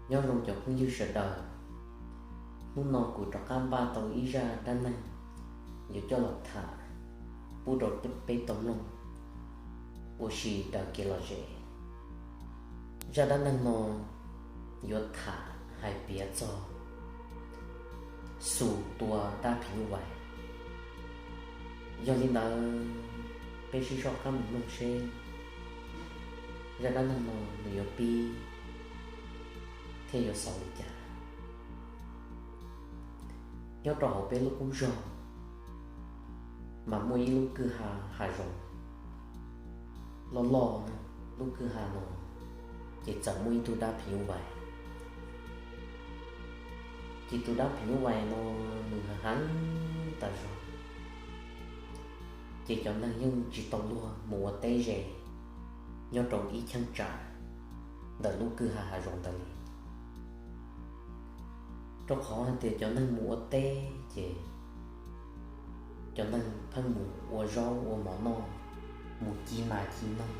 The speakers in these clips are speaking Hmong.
Nyob zoo cov phooj ywg sawv daws, hnub no kuv rov qab npaj tau ib zaj dab neeg yuav coj los tham pub rau peb tau mloog ua si daws kev lom zem. Zaj dab neeg no yuav tham hais piav txog Xus tua dab phim nyuj vais. Yog li ntawd, peb sib soj qab mus mloog seb zaj dab neeg no nws yuav pib thiab yuav xaus li cas. Nyob rau hauv peb lub qub zog mas muaj ib lub kwj ha hav zoov loj loj. Lub kwj ha no ces txawm muaj ib tug dab phim nyuj vais. Ces tus dab phim nyuj vais no nws heev tas zog, ces cov neeg yeej tsis tau luag mus ua teb ze nyob rau ib cheeb tsam ntawm lub kwj ha hav zoov ntawd li. Rau qhov hais tias cov neeg mus ua teb ces cov neeg pheej mus ua zaub ua mov noj, mus ci nas ci noog,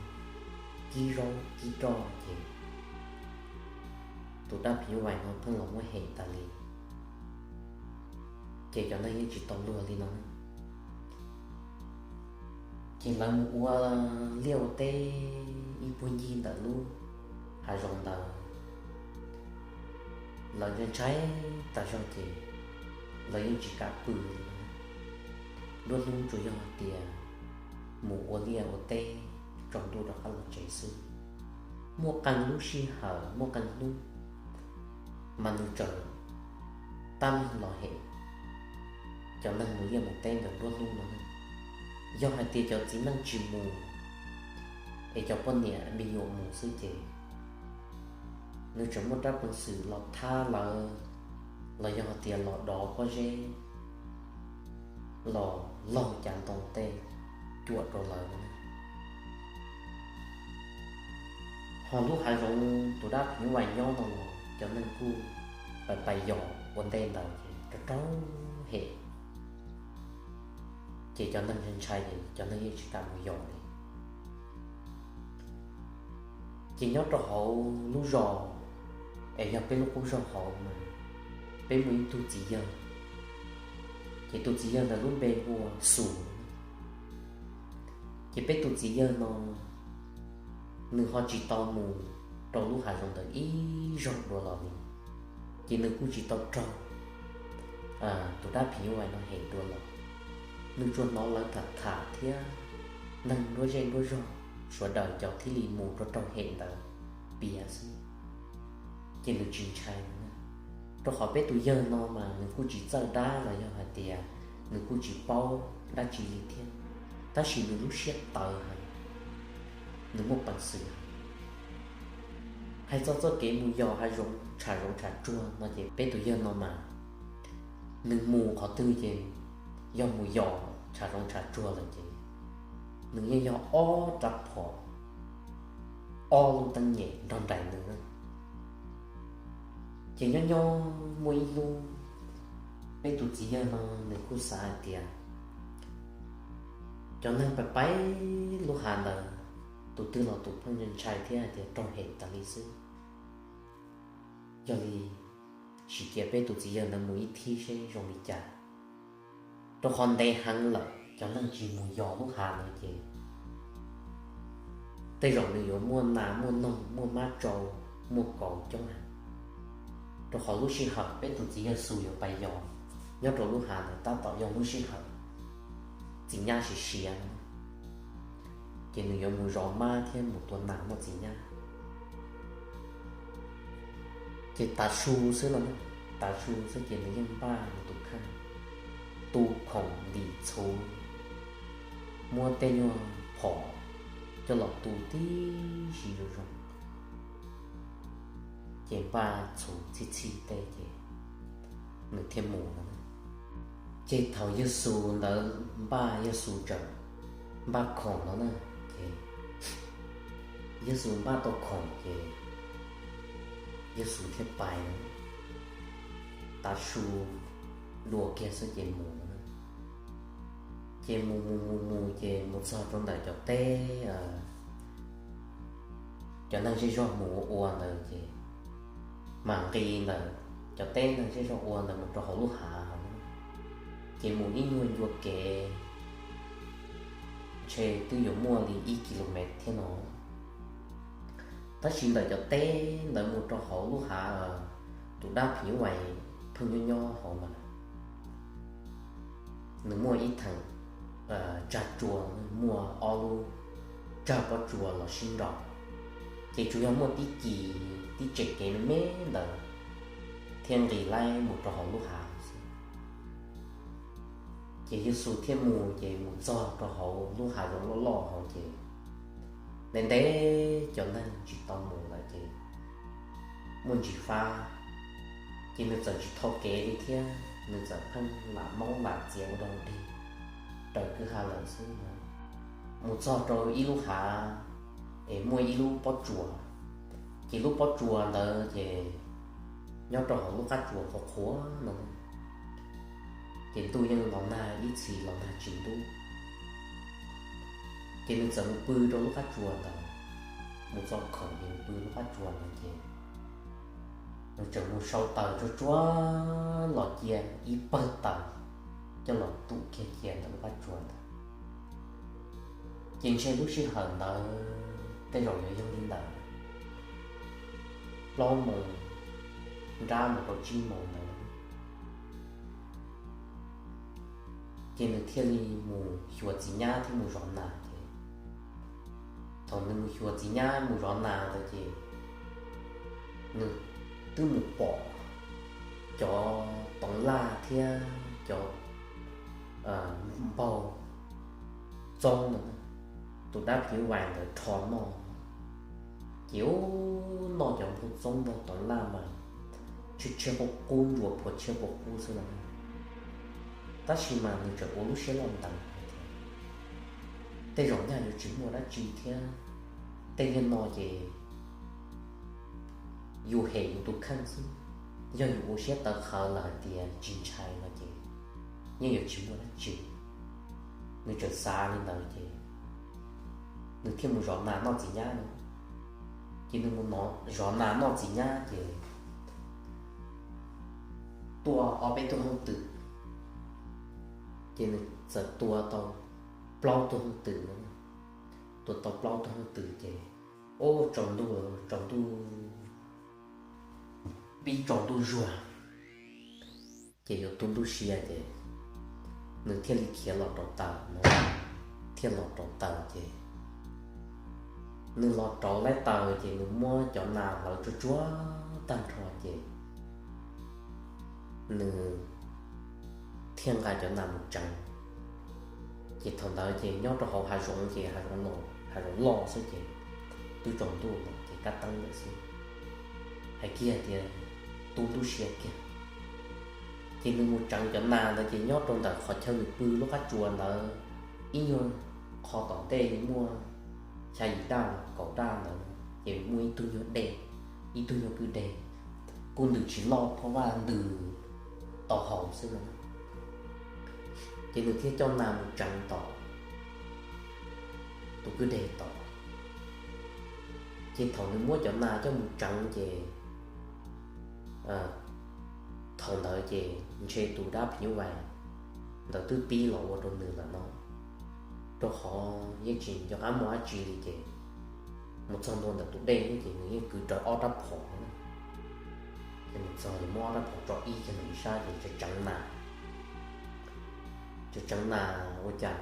kib zaub kib roj ces tus dab phim nyuj vais no pheej los muab hem tas li. Ces cov neeg yeej tsis tau luag li no. Ces lawv mus ua liaj ua teb ib puag ncig ntawm lub hav zoov ntawd, lawv ntshai ntshai tas zog ces lawv yeej tsis kam pw li. Nruab hnub tsuas yog hais tias mus ua liaj ua teb tsaus ntuj rov qab los tsev xwb. Muaj qee lub sij hawm muaj qee hnub mas nws txawm tab meeg los hem cov neeg mus liaj mus teb ntawd nruab hnub no. Yog hais tias cov txiv neej tsis mus es cov poj niam me nyuam mus xwb ces nws tseem muaj rab peev xwm los thab lawv, los yog hais tias los dov pob zeb, los laug cav ntoo tej cuam rau lawv. Ho lub hav zoov tus dab phim nyuj vais nyob no los cov neeg kuj pais pais yos ua ntej ntawd ces rau raug hem, ces cov neeg ntshai ntshai ces cov neeg yeej tsis kam mus yos li. Ces nyob rau hauv lub zos es yog peb lub qub zog hauv mas peb muaj ib tug txiv yawg, ces tus txiv yawg ntawd lub npe hu ua Xus. Ces peb tus txiv yawg no nws ho tsis tau mus rau lub hav zoov ntawd ib zaug dua los li, ces nws kuj tsis tau raug tus dab phim nyuj vais no hem dua los. Nws tsuas hnov lawv tham tham thiab neeg nruab zej nruab zog sawv daws cov thiaj li mus rau raug hem ntawd piav xwb, ces nws tsis ntshai. Rau qhov peb tus yawg no mas nws kuj tsis txawj dab los yog hais tias nws kuj tsis paub dab tsi li thiab, tab sis nws lub siab tawv heev, nws muaj peev xwm. Hais txog txoj kev mus yos hav zoov tsham zoov tsham tsuag no ces peb tus yawg no mas nws mus qhov twg ces yog mus yos tsham zoov tsham tsuag lawm ces nws yeej yog ob rab phom, ob lub teeb nyem nrog nraim nws. Ces nyob nyob muaj ib hnub, peb tus txiv yawg no nws kuj xav hais tias cov neeg pais pais lub hav ntawd, tus twg los tus pheej ntshai thiab hais tias raug hem tas li xwb. Yog li sim cia peb tus txiv yawg ntawd mus ib thib seb zoo li cas, rau qhov ntev heev lawm cov neeg tsis mus yos lub hav ntawd ces tej zaum nws yuav muaj nas muaj noog muaj mab tsau muaj kauv coob heev. Rau qhov lub sij hawm peb tus txiv yawg Xus yuav pais yos nyob rau lub hav ntawd tab tom yog lub sij hawm txiv nyab siav siav, ces nws yuav mus zov mab thiab mus tua nas noj txiv nyab. Ces tav su xwb los, tav su xwb ces nws yeej npaj nws tus kheej, tu khoom ntim txhuv, muab tej nyuag phom coj los tu tib si zoo zoo, ces npaj txhuv txhij txhij tej ces nws thiaj mus no. Ces thaum yawg Xus ntawd npaj, yawg Xus tseem npaj khoom no na, ces yawg Xus npaj tau khoom ces yawg Xus thiaj pais no. Tav su dua kiag xwb ces mus no. Ces mus mus mus mus ces mus txog rau ntawm cov teb, cov neeg zej zog mus ua ua ntawd ces mam nqis ntawm cov teb ntawd zej zog ua ntawd mus rau hauv lub hav, ces mus ib nyuag ncua kev ntshe twb yuav muaj li ib kilomev thiab no. Tab sis ntawm cov teb ntawd mus rau hauv lub hav, tus dab phim nyuj vais pheej nyob nyob hauv mas nws muaj ib theem tsag tsua, muaj ob lub tsag pob tsuas los sib nraus, ces tsuas yog muaj tib ci, tib tsev kev me me ntawd thiaj nqis laib mus rau hauv lub hav xwb. Ces Yexus thiaj mus, ces mus txog rau hauv lub hav zoov loj loj hauv ces ntev ntev cov neeg tsis tau mus lawm ces muaj ntsis fab, ces nws txawm tsis thau kev li thiab, nws txawm pheej lam maub lam txiav ua dog dig raws kwj ha lawm xwb. Mus txog rau ib lub hav es muaj ib lub pob tsuas, ces lub pob tsuas ntawd ces nyob rau hauv lub qab tsuas qhuav qhuav no, ces ntuj yeej los nag ib txhis los nag tsis ntub. Ces nws txawm mus pw rau lub qab tsuas ntawd, mus txog khoom ces mus pw lub qab tsuas ntawd ces nws txawm mus sau taws tsuag tsuag los cia ib pawg taws coj los tu kiag cia ntawm lub qab tsuas ntawd. Ces ntshe lub sij hawm ntawd tej zaum yuav yog li ntawm plaub moos nrab mus rau tsib moos ntawd, ces nws thiaj li mus xyuas txiv nyab thiab mus zov nas ces thaum nws mus xyuas txiv nyab mus zov nas ntawd ces nws twb mus pom cov toov laj thiab cov npau txoob ntawd, tus dab phim vais ntawd rho noj. Ces ub, noj cov npau txoob npau toov laj mas tshiab tshiab quj qub, ntsuas phuav tshiab quj qub xwb no. Tab sis mas nws tseem ua lub siab loj ntev hais tias tej zaum nyaj yuav tsis muaj dab tsi thiab, tej niag no ces yus hem yus tus kheej xwb. Yog yus ua siab tawv qhawv lawm hais tias tsis ntshai no ces yeej yuav tsis muaj dab tsi. Nws tseem xav li ntawd ces nws thiaj mus zov nas noj txiv nyab no. Ces nws mus zov nas noj txiv nyab ces tuaj ob peb tug hooj twm, ces nws txawm tua tau plaub tug hooj twm no. Tua tau plaub tug hooj twm ces ub, tsaus ntuj, tsaus ntuj, pib tsaus ntuj zuag, ces yuav tu ntuj sia ces nws thiaj li khiav los rauv taws no. Thiaj los rauv taws ces nws los rauv laib taws ces nws muab cov nas hlawv tsuag tsuag tag nrho ces nws thiaj nqa cov nas mus tseev. Ces thaum ntawd ces nyob rau hauv hav zoov ces hav zoov, hav zoov loj xwb ces twb tsaus ntuj lawm ces kab teeb lawm xwb, hais kiag tias tu ntuj sia kiag. Ces nws mus tseev cov nas ntawd ces nyob rau ntawm qhov chaw nws pw lub qab tsuas ntawd ib nyuag qho tom ntej muaj xya yim daj los kaum daj ntawd ces muaj ib tug nyuag dej, ib tug nyuag kwj deg, kuj ntws tsis loj, phab vaj ntws tau haus xwb no. Ces nws thiaj coj nas mus tseev tom tus kwj deg tod. Ces thaum nws muab cov nas coj mus tseev ces thaum ntawd ces ntshe tus dab phim nyuj vais ntawd twb pib los ua rau nws lawm no, rau qhov yeej tsis nco qab muaj dab tsi li ces mus txog ntua ntawm tus dej ces nws yeej kwv rawv ob rab phom. Ces mus txog ces muab ob rab phom tso ib kiag ntawm ib sab ces tseev nas, tseev nas ua cas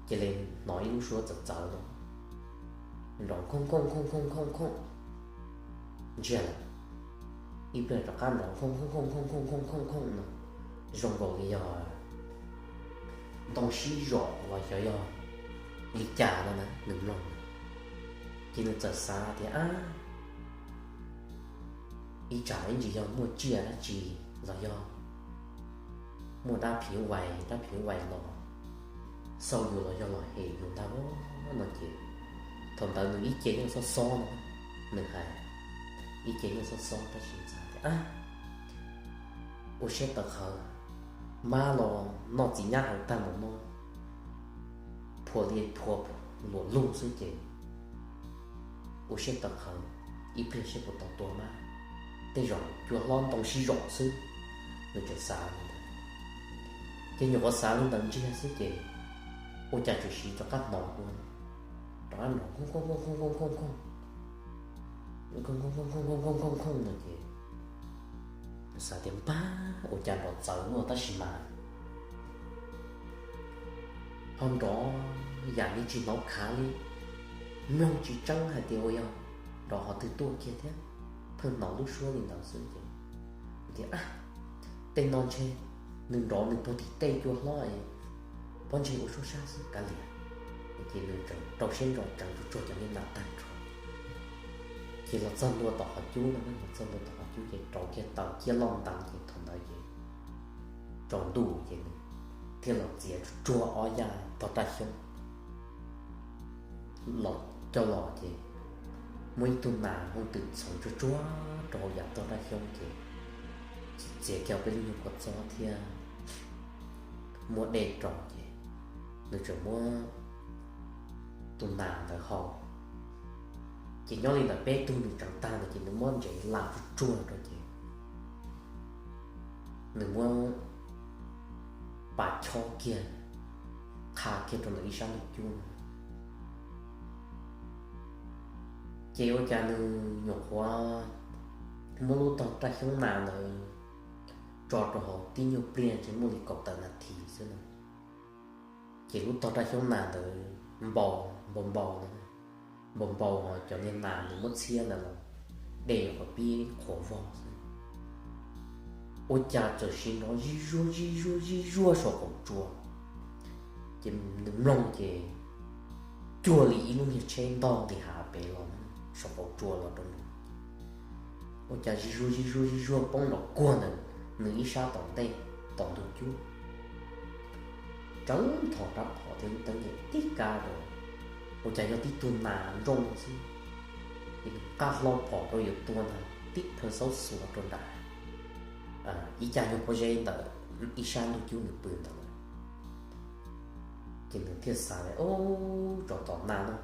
cia li hnov ib lub suab txawv txawv no, nrov khooj khooj khooj khooj khooj khooj ntsiag lawm. Ib pliag rov qab nrov khooj khooj khooj khooj khooj khooj khooj no, zoo nkaus li yog ntoo sib zom los xyov yog li cas no na nws mloog. Ces nws txawm xav tias, ab, ib tsam ib ntsis yog muaj tsiaj dab tsi los yog muaj dab phim nyuj vais, dab phim nyuj vais los xauj yus los yog los hem yus ntag no ces thaum ntawd nws ib ce yeej xob xob no, nws hais ib ce yeej xob xob tab sis txawm tias, ab, ua siab tawv qhawv, mab los noj txiv nyab hauv tag mus no, phua li phua luam lug xwb ces ua siab tawv qhawv, ib pliag seb puas tau tua mab. tej zaum cua hlob ntoo sib zom xwb. Nws tseem xav li ntawd, ces nyuam qhuav xav li ntawd ntsiag xwb ces ua cas tseem sim rov qab hnov ua rov qab nrov khooj khooj khooj khooj khooj khooj no ces xav tias npab ua cas nrov txawv luaj tab sis mas ho nrov yam li tsis hnov khav li, mloog tsis tseeb hais tias ua yog nrov qhov twg tuaj kiag thiab, pheej hnov lub suab li ntawd xwb ces tias tej no ntshe nws nrov nws puag tim tej cua hlob es pob ntseg ua suab sab xwb kav liam. Ces nws tseem rau siab ntso tseev tsuag tsuag cov niag nas tag nrho, ces los txog ntua tom qhov cub no, los txog ntua tom qhov cub ces rauv kiag taws ciaj loj ntees ces thaum ntawd ces tsaus ntuj ces nws thiaj los txiav tsuag ob yam tog raj xyoob los coj los ces muaj ib tug nas hu twm txhoov tsuag tsuag rau hauv yam tog raj xyoob ces txiav kiag peb lub nyuag kua txob thiab muab dej rau ces nws tseem muab tus nas ntawd haus. Ces nyob li ntawd peb tug nws tseev tag ntawd ces nws muab ntsev la tsuag tsuag rau ces nws muab pas chob kiag, qha kiag rau ntawm ib sab ntug cub no. Ces ua cas nws nyuam qhuav muab lub tog raj xyoob nas ntawd tso rau hauv tib nyuag pliag ntshe muaj li kaum tawm nas this xwb no, ces lub tog raj xyoob nas ntawd npau npau npau no, npau npau ho cov niag nas nws muab txhiab ntawd los dej nyuam qhuav pib qhuav vog xwb. Ua cas txawm sim nrov zij zuag zij zuag zij zuag saum qaum tsua, ces nws mloog ces cuag li ib lub niag tsheb ntog nqis hav pem los saum qaum tsua los rau nws. Ua cas zij zuag zij zuag zij zuag poob nrov kuag ntawm nws ib sab tom ntej, tom ntug cub, tseev tho rab phom thiab lub teeb nyem tib kab rau, ua cas yog tib tug nas ntsoo xwb. Ces nws qab hlau phom rau yuav tua ntag tib plhaw xaub xuav rau nram ib cag nyuag pob zeb ntawm ib sab ntug cub nws pw ntawd lawm. Ces nws thiaj xav tias, Ub, tsov tom nas no,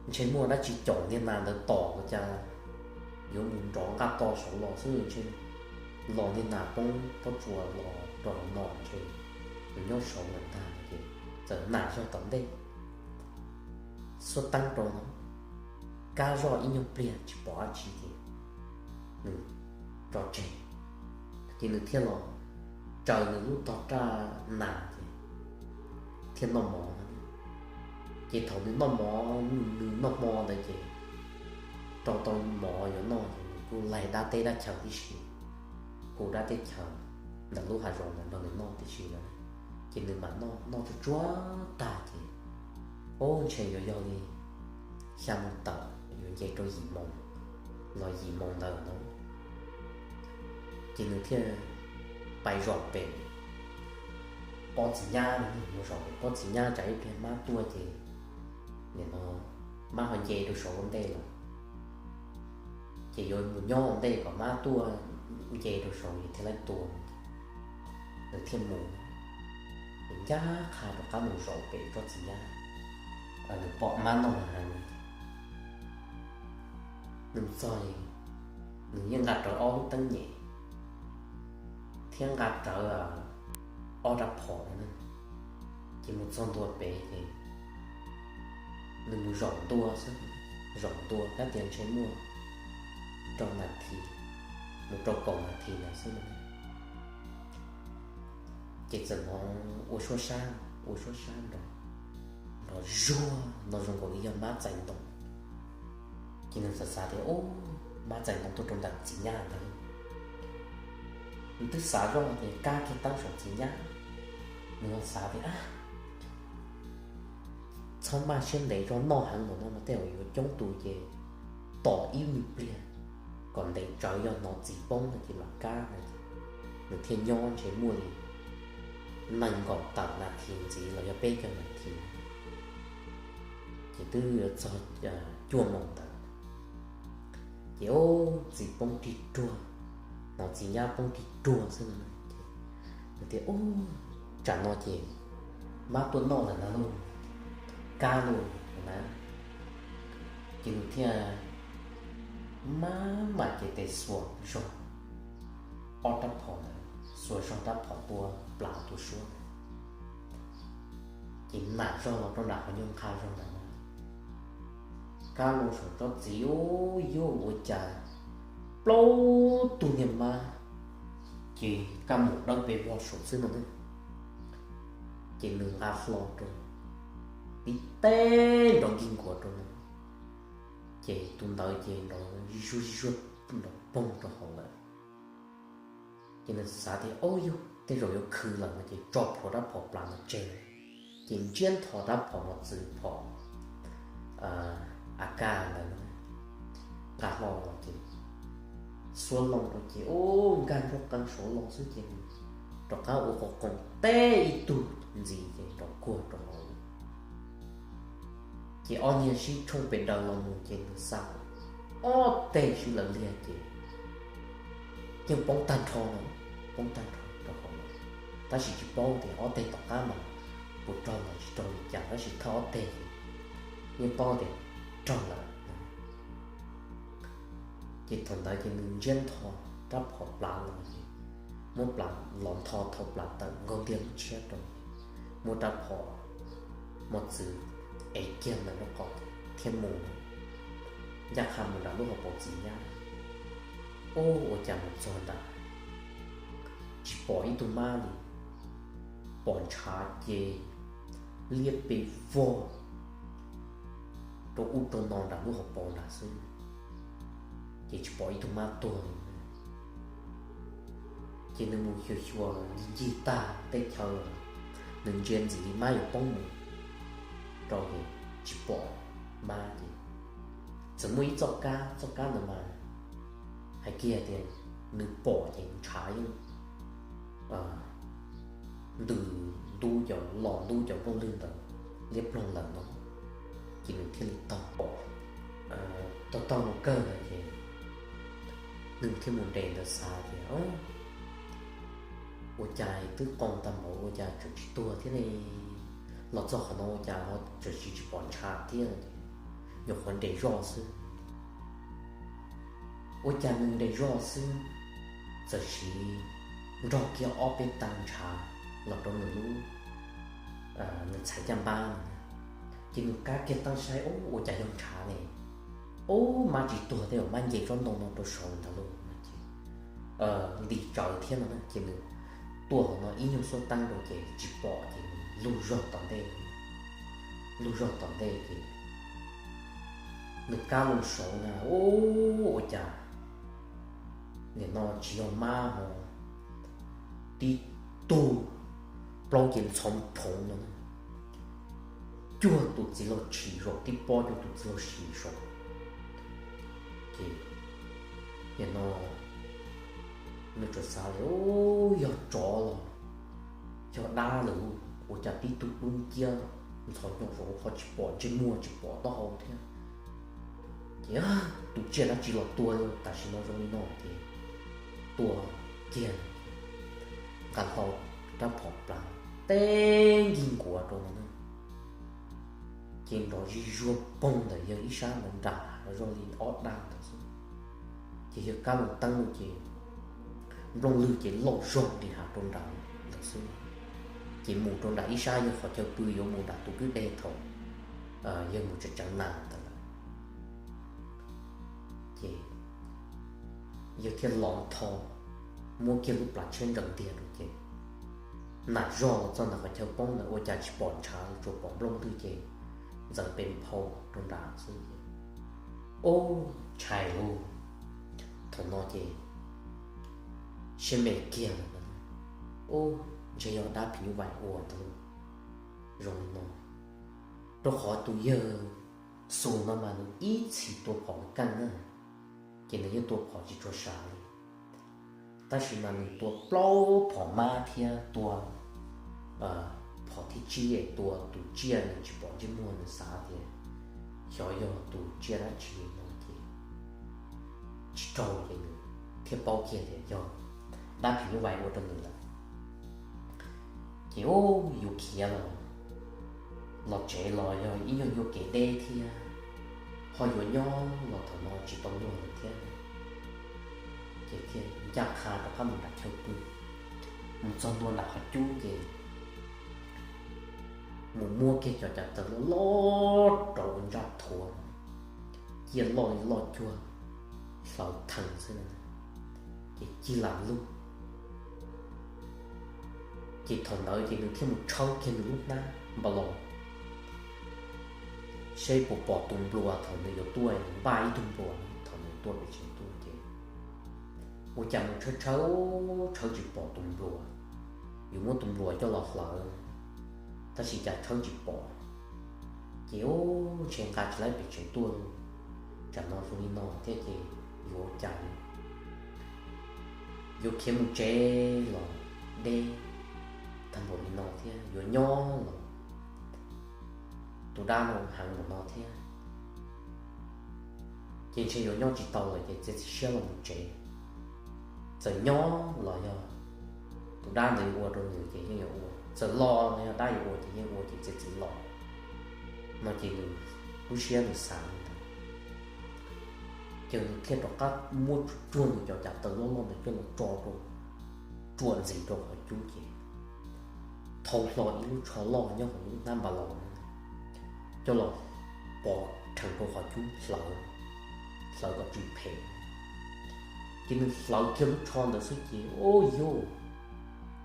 ntshe muaj dab tsi caum niag nas ntawd tom ua cas yuav mus nrov nqaj to saud los xwb, ntshe los niag nas poob pob tsuas los rau hauv no ntshe nws nyob saud lawm ntag no ces txawm nas zog tom ntej xuab teeb rau no, kab zoj ib nyuag pliag tsis pom dab tsi ces nws tso tseg, ces nws thiaj los tsaws nws lub tog raj nas ces thiaj noj mov no. Ces thaum nws noj mov, nws noj hmo ntawd ces rau tau mov yuav noj ces nws kuj laig dab teb dab chaw tib si, hu dab teb chaw ntawm lub hav zoov ntawd nrog nws noj tib si lawm. Ces nws mam noj, noj tsuag tsuag tag ces, Ub, ntshe yuav yog li xya moos tawm, yuav nce rau yim moos los yim moos ntawd no. Ces nws thiaj pais zaum pem pob txiv nyab, mus zaum pem pob txiv nyab tsam ib pliag mab tuaj ces nim no mab ho nce rau saud ua ntej lawm, ces yuav mus nyob ua ntej kom mab tuaj nce rau saud es thiaj li tua. Nws thiaj mus, nws ncaj qha rov qab mus zaum pem tsob txiv nyab, nws pom mab noj heev. Nws mus txog li, nws yeej nqa rawv ob lub teeb nyem thiab nqa rawv ob rab phom no, ces mus txog ntua pem ces nws mus zaum ntua xwb, zaum ntua kab tias ntshe muaj rau nas this, mus rau kaum nas this ntawd xwb no. Ces txawm hnov ua suab sab, ua suab sab nrov, nrov zuag no zoo nkaus li yog mab txais ntoo. Ces nws txawm xav tias, Ub, mab txais ntoo tuaj rau nram txiv nyab ntawd. Nws twb xav zoj tias kab kiag teeb saum txiv nyab, nws ho xav tias, Txhob maj siab ntev zog, noj heev npaum no mas tej zaum yuav coob tus ces tos ib me pliag kom ntev tsawv, yog hnov txiv poob no ces mam kab no. Nws thiaj nyob ntshe muaj li nees nkaum tawm nas this ntxiv los yog peb caug nas this ces twb yuav txog cuaj moos ntawd. Ces ub, txiv poob rig ruag, hnov txiv nyab poob rig ruag xwb no. Nws tias, Ub, tsam no ces mab tuaj noj lawm na lauj, kab lauj na. Ces nws thiaj maj mam ces tes xuas zog ob rab phom ntawd, xuas zog rab phom tua plas tua suab ntawd. Ces nam zog los rau nram qhov nyuag nqha zog ntawd na, kab loo saum tsob txiv ub yuj ua cas plaub tug niag mab ces kab mus dawb pes vog saum xwb no na. Ces nws nqa hlo rau tib teg nrov nkig nkuav rau no, ces tus ntawd ces nrov zuj zuag nrov poog rau hauv lawm. Ces nws xav tias, Au yog tej zaum yuav khwv lawm no ces tso plhuav rab phom plas no tseg, ces ntsiab ntho rab phom mos txwv phom a kas ntawd nqa hlo los ces xuab loo rau ces ub nkag nruab qee saud los xwb ces rov qab ua qhov qoom teb ib tug ntxiv ces rov kuag rau hauv. Ces ob niag sib tshooj pes daws los mus ces nws xa ob teg sib law liag ces yeej poob tag nrho no, poob tag nrho rau hauv no. Tab sis tsis paub tias ob teg tom qab mas puas raug los tsis raug li cas, tab sis thawj ob teg yeej paub tias raug lawm. Ces thaum ntawd ces nws ntsiab ntho rab phom plas los ces muab plas los ntho thau plas tawm nkaug ntiag lub tshiab rau, muab rab phom mos txwv ev kiag ntawm lub qhov thiab mus ncaj qha mus nram lub hauv paus txiv nyab. Ub, ua cas mus txog nrad tsis pom ib tug mab li, pom ntshav ces liab pes vog rau ub rau no nram lub hauv paus nrad xwb, ces tsis pom ib tug mab tuag li. Ces nws mus xyuas xyuas ncig ncig tag teb chaws, nws ntsia ntxiv li mab yuav poob mus rau ces tsis pom mab ces txawm muaj ib txoj kab, txoj kab ntawd mas hais kiag tias nws pom ces ntshav yeej ntws ntub cov, los ntub cov nplooj lwg ntawd liab ploog lawm no, ces nws thiaj li taug pom. Taug taug mus kawg lawm ces nws thiaj mus nres ntawd xav tias, Ua cas twb qoo tag npaum ua cas tseem tsis tuag thiab ne? Los txog qhov no ua cas ho tseem tsis pom ntshav thiab? Nyuam qhuav nres zoj xwb. Ua cas nws nres zoj xwb, txawm siv nrog kiag ob peb tag ntshav los rau nws lub, nws txhais caj npab no. Ces nws kab kiag tab saib, Ub, ua cas yog ntshav ne? Ub, mab tsis tuag tej zaum mab nce tsob ntoo no rau saud ntag lauj. Ntim tsawv thiab no ces nws tuaj hauv no ib nyuag xub teeb rau ces tsis pom ces nws lug zog tom ntej. Lug zog tom ntej ces nws kab loo saud na, Ub, ua cas nim no tsis yog mab ho tib tug plaub ces ntxhov phoov no, cuag tus txiv laug tshis zaum tib pob cuag tus txiv laug tshis zaum. Ces nim no nws txawm xav li, Ub, yog tsov los yog dab lawm, ua cas tib tug dub nciab ntxhov nyob saum qhov tsis pom ntsej muag tsis pom taub hau thiab. Ces tus tsiaj dab tsi los tua tam sim no zoo li no ces tua kiag, nqa hlo rab phom plas teb nkig nkuav rau no na, ces nrov zig zuag poog ntawm yawg ib sab ntawd nram hav los zoo li ob dag ntawd xwb. Ces yawg kab loo teeb lawm ces nplooj lwg ces lauj zog li hav rau nram ntawd xwb. Ces mus rau nram ib sab yawg qhov chaw pw yuav mus nram tus kwj deg thaum yawg mus tsev tsev nas ntawd lawm. Ces yawg thiaj los ntho, muab kiag lub plas tshiab ntsaws ntiag rau ces nam zog los txog ntawm qhov chaw poob ntawd ua cas tsis pom ntshav, tsuas pom nplooj lwg ces ntxeev pes phau rau nram xwb ces, Ub, tshais lauj! Thaum no ces siab me kiag lawm, Ub, ntshe yog dab phim nyuj vais ua ntag lauj, zoo li no. Rau qhov tus yawg Xus no mas nws ib txhis tua phom keej na, ces nws yeej tua phom tsis tshua sav li. Tab sis mas nws tua plaub phom mab thiab tua phom thib tsib tua tus tsiaj nws tsis pom ntsej muag, nws xav tias xyov yog tus tsiaj dab tsi no ces tsis raug ces nws thiaj paub kiag tias yog dab phim nyuj vais ua rau nws lawm. Ces ub, yuav khiav los, los tsev los yog ib nyuag nyuaj kev deb thiab, ho yuav nyob los thaum no tsis tau luag lawm thiab. Ces thiaj ncaj qha rov qab mus nram chaw pw. Mus txog ntua nram qhov cub ces mus muab kiag cov cav taws loj loj rau ua ntsaj thuav, ciaj loj li loj cuag hlawv theev xwb na, ces cig lam lug. Ces thaum ntawd ces nws thiaj mus tshawb kiag nws lub hnab npa laus seb puas pom tus nplua thaum nws yuav tuaj, nws npaj ib tug nplua thaum nws tuaj pem tsev tuaj ces ua cas mus tshawb tshawb, tshawb tsis pom tus nplua. Yus muab tus nplua coj los hlawv, tab sis cas tshawb tsis pom. Ces ub, ntshe nqa tsis laib pem tsev tuaj li, tsam no zoo li no thiab ces yuav ua cas li. Yuav khiav mus tsev los deb tag npaum li no thiab, yuav nyob los tus dab no heev npaum no thiab, ces ntshe yuav nyob tsis tau lawm ces txiav txim siab los mus tsev. Txawm nyob los yog tus dab ntawd yuav ua rau nws ces yeej yuav ua, txawm los los yog dab yuav ua ces yeej ua ces txiav txim los no ces nws lub siab nws xav li ntawd. Ces nws thiaj rov qab muab tsuag tsuag nws cov cav taws loj loj ntawd coj los tso rau, tsuam ntxiv rau qhov cub ces thau hlo ib lub tsho loj nyob hauv lub hnab npa laus coj los pov rhees rau qhov cub hlawv, hlawv kom tsis phem. Ces nws hlawv kiag lub tsho ntawd xwb ces ub yuj,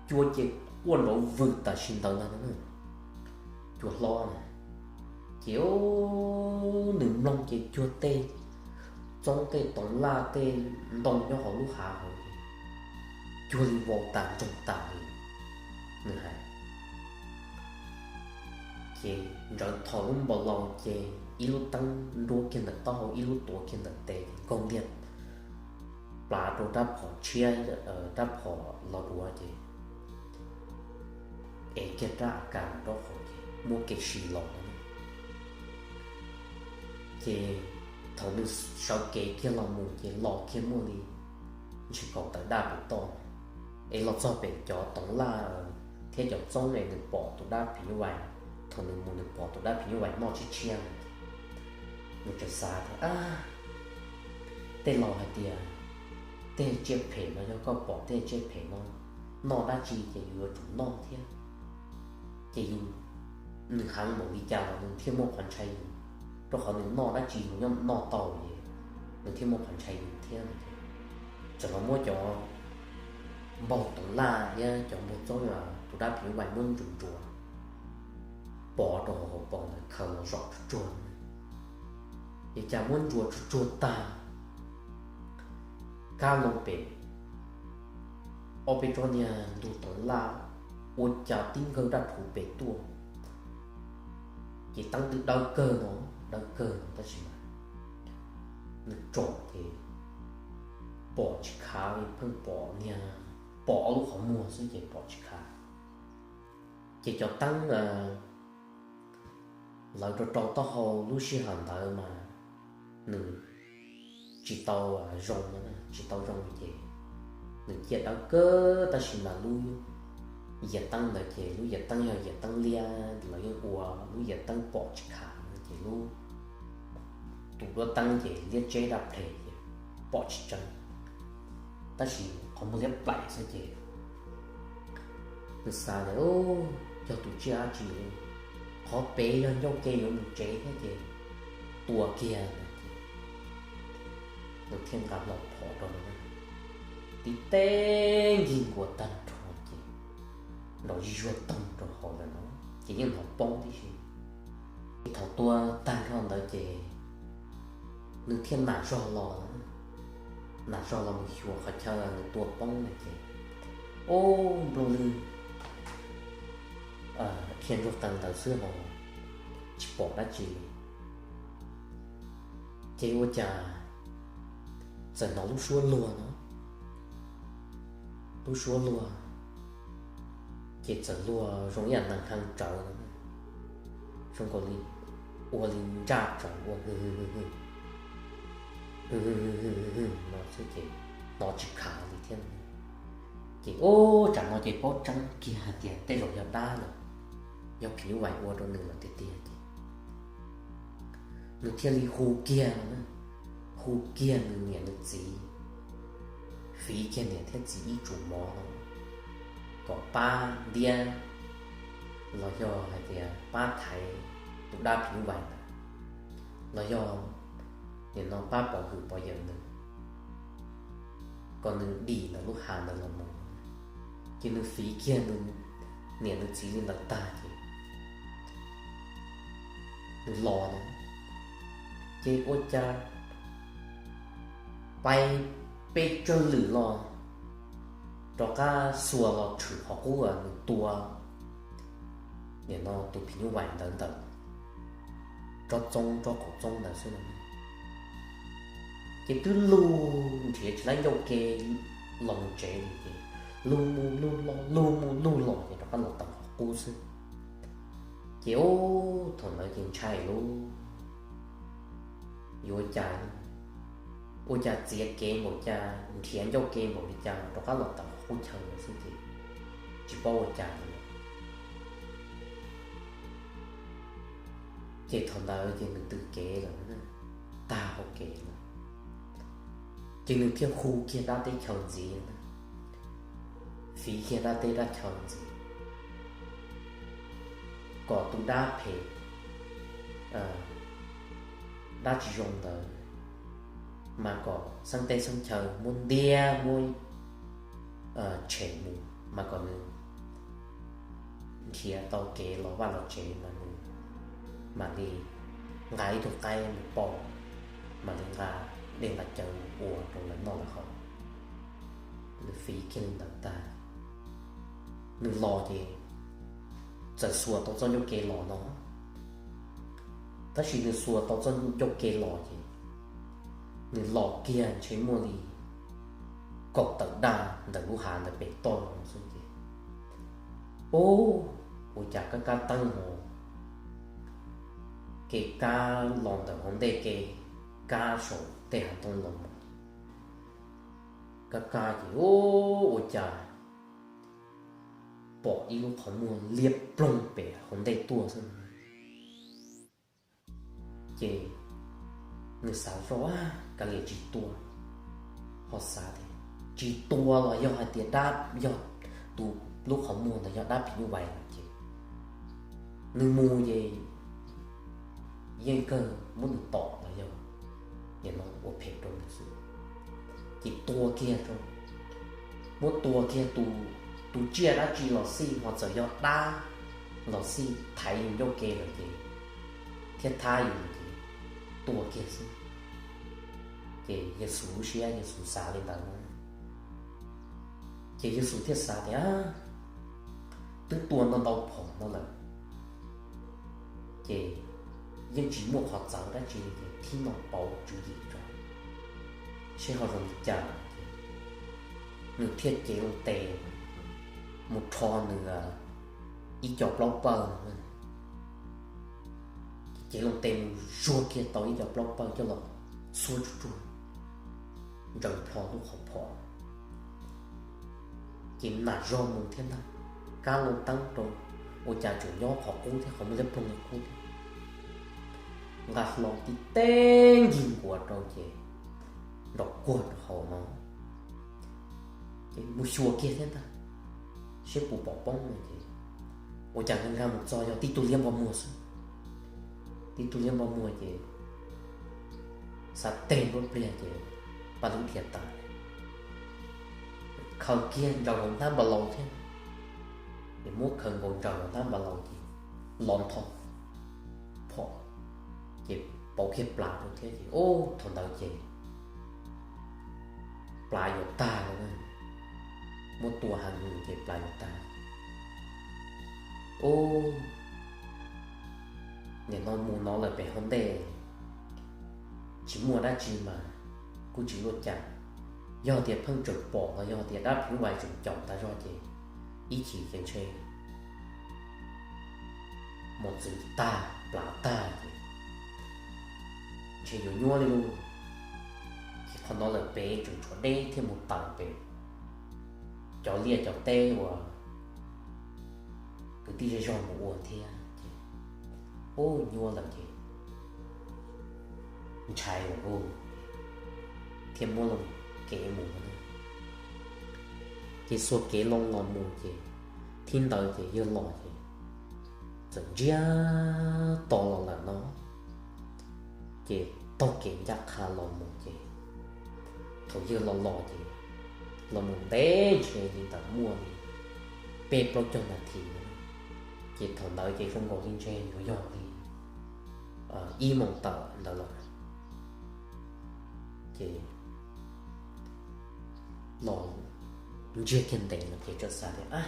cua ces quaj nrov vwm tam sim ntawd ntag. Cua hlob na, ces nws mloog ces cuag tej txoob tej toov laj tej ntoo nyob hauv lub hav hauv, cuag li vau tas ntsoog tas li, nws hais. Ces ntsawv tho lub npau laus ces ib lub teeb nruab kiag ntawm taub hau, ib lub tuav kiag ntawm tes, nkaug ntiag plav rau rab phom tshiab, rab phom los duav ces ev kiag rab A K rau hauv ces muab kev si los. Ces thaum nws sawv kev kiag los mus ces los kiag muaj li ntshe kaum tawm daj pem toj, es los txog pem cov toov laj thiab cov txoob es nws pom tus dab phim nyuj vais. Thaum nws mus nws pom tus dab phim nyuj vais noj tshiab tshiab, nws txawm xav tias, tej laus hais tias tej tsiaj phem no yog koj pom tej tsiaj phem no noj dab tsi ces yus yuav tsum noj thiab. Ces yus, nws heev npaum li cas los nws thiaj muaj qhov ntshai yus, rau qhov nws noj dab tsi nws noj tau ces nws thiaj muaj qhov ntshai yus thiab. Txawm los muab cov npaug toov laj thiab cov npaug txoob uas tus dab phim nyuj vais muab ntsuas ntsuas pov rau hauv paus ntawd khaws los zom tsuag tsuag, es cas muab ntsuas tsuag tsuag tag, kab loo pem ob peb tsob niag ntug toov laj ua cas tib nkawg daj rhuv pem tuaj, ces teeb twb dawb kawg no, dawb kawg no tab sis mas nws tsom ces pom tsis khav li, pheej pom niag, pom ob lub qhov muag xwb ces pom tsis khav. Ces cov teeb lawv rau rau taub hau lub sij hawm ntawd mas nws tsis tau zoo, tsis tau zoo ces nws ciaj dawb kawg tab sis mas lub yias teeb ntawd ces lub yias teeb yog yias teeb liab, lawv yeej ua lub yias teeb pom tsis khav ces lub, tus duab teeb ces liab tseb daj ple ces pom tsis tseeb, tab sis qhov muag liab plaim xwb ces nws xav tias yog tus tsiaj dab tsi, qhov pem yog ncauj ke yuav mus tsev thiab ces tua kiag. Nws thiaj nqa hlo phom rau, tib teg nkig nkuas tag nrho ces nrov zig zuag toog rau hauv lawm no, ces yeej hnov poob tib si. Ces thaum tua tag nrho ntawd ces nws thiaj nam zog los, nam zog los mus xyuas qhov chaw nws tua poob na ces ub, nplooj lwg dhia ntsuag qees ntawd xwb los tsis pom dab tsi li. Ces ua cas txawm hnov lub suab luag no, lub suab luag ces txawm luag zoo ib yam nees hee tsawv, zoo nkaus li ua li ntsaj tsawv ua hwj hwj hwj hwj hwj hwj hwj hwj hwj no xwb ces hnov tsis khav li thiab. Ces ub, tsam no ces paub tseeb kiag hais tias tej zaum yog dab lawm, yog phim nyuj vais ua rau nws lawm tiag tiag ces nws thiaj li hu kiag no na, hu kiag nws niam nws txiv, fiv kiag niam thiab txiv ib tsum mov no kom pab ntiab, los yog hais tias pab thaiv tus dab phim nyuj vais ntawd, los yog nim no pab pov hwm pov yawm nws, kom nws dim ntawm lub hav ntawd los mus. Ces nws fiv kiag nws niam nws txiv li ntawd tag ces nws los no, ces ua cas pais pes tsawg lwm los rov qab xuas los tshwm qhov qub uas nws tua nim no tus phim nyuj vais ntawd ntawm tsob txoob tsob qaum txoob ntawd xwb no. Ces twb lug nrhiav tsis laib ncauj ke los mus tsev li ces lug mus lug los lug mus lug los ces rov qab los tawm qhov qub xwb. Ces ub thaum ntawd ces ntshai lauj, yuav ua cas, ua cas txiav kev npaum cas nrhiav ncauj ke npaum li cas rov qab los tawm qhov qub chaw lawm xwb ces tsis paub ua cas li. Ces thaum ntawd ces nws tw kev lawm, tag hau kev lawm, ces nws thiaj hu kiag dab teb chaws ntxiv, fiv kiag dab teb dab chaws ntxiv kom tus dab phem, dab tsis zoo ntawd mas kom xeeb teb xeeb chaw muab ntiab muab tshem mus mas kom nws nrhiav tau kev los vaj los tsev mas nws mam li nqa ib tug qaib mus pom, mam li nqa dej nqa cawv mus ua rau lawv noj lawv haus. Nws fiv kiag li ntawd tag, nws los ces txawm xuas tau txoj ncauj ke los no, tab sis nws xuas tau txoj ncauj ke los ces nws los kiag ntshe muaj li kaum tawm daj ntawm lub hav ntawd pem toj los xwb ces, ub, ua cas kab kab teeb ho kev kab los ntawm hauv ntej kev kab saum tej hav ntoo los, kab kab ces ub, ua cas pom ib lub qhov muag liab ploog pem hauv ntej tuaj xwb. Ces nws xav zoj, kav liam tsis tua, ho xav tias tsis tua los yog hais tias dab, yog tus lub qhov muag ntawd yog dab phim nyuj vais lawm ces nws mus ces yeej kawg muab nws tom los yog nim no ua phem rau nws xwb. Ces tua kiag rau, muab tua kiag tus, tus tsiaj dab tsi los xij, ho txawm yog dab los xij thaiv yus ncauj ke lawm ces thiab thab yus ces tua kiag xwb. Ces Yexus lub siab Yexus xav li ntawd na, ces Yexus thiaj xav tias twb tua ntau ntau phom no lawm ces yeej tsis muaj qhov txawv dab tsi li ces thib no pauv tswv yim tso seb ho zoo li cas. Nws thiaj cev loo tes mus rho nws ib co plaub pawg, cev loo tes mus zuag kiag tau ib co plaub pawg coj los xuab tsuag tsuag ntsaws plho lub qhov phom, ces nam zog mus thiab ntag, kab loo teeb rau, ua cas tseem nyob qhov qub thiab, qhov muag liab ploog li qub thiab. Nqa hlo tib teg nkig nkuav rau ces nrov kuag rau hauv no, ces mus xyuas kiag thiab ntag, seb puas pom poob no ces ua cas nkag nkag mus txog yog tib tug liab npog muag xwb. Tib tug liab npog muag ces xav teg nruab pliag ces paj lub dhia tas, khaws kiag ntsaws hauv hnab npa laus thiab, es muab khaws nkaus ntsaws hauv hnab npa laus ces lov ntho phom, ces pauv kiag plas rau thiab ces ub thaum ntawd ces plas yuav tag lawm, muab tua heev ces plas yuav tag. Ub, nim no mus no lawm pem hauv ntej tsis muaj dab tsi mas kuj tsis luaj cas. Yog tias pheej tseem pom los yog tias dab phim nyuj vais tseem caum tas zog ces ib chim ces ntshe mos txwv tag plav tag ces ntshe yuav nyuaj li lauj. Ces qhov no lawm pem tseem tshuav deb thiaj mus tawm pem cov liaj cov teb uas kwv tij zej zog mus ua thiab ces ub nyuaj lawm ces ntshai lawm lauj. thiaj muab loo kev mus na. Ces xuas kev loo los mus ces thib ntawd ces yawg los ces txawm ntsiag to los lawm no. Ces taug kev ncaj qha los mus ces thaum yawg los los ces los mus ntev ntshe li ntawm muaj li peb plaub caug nas this no. Ces thaum ntawd ces zoo nkaus li ntshe yuav yog li ib moos tawm ntawd lawm. Ces los ntsiag kiag ntev no ces txawm xav tias, ab,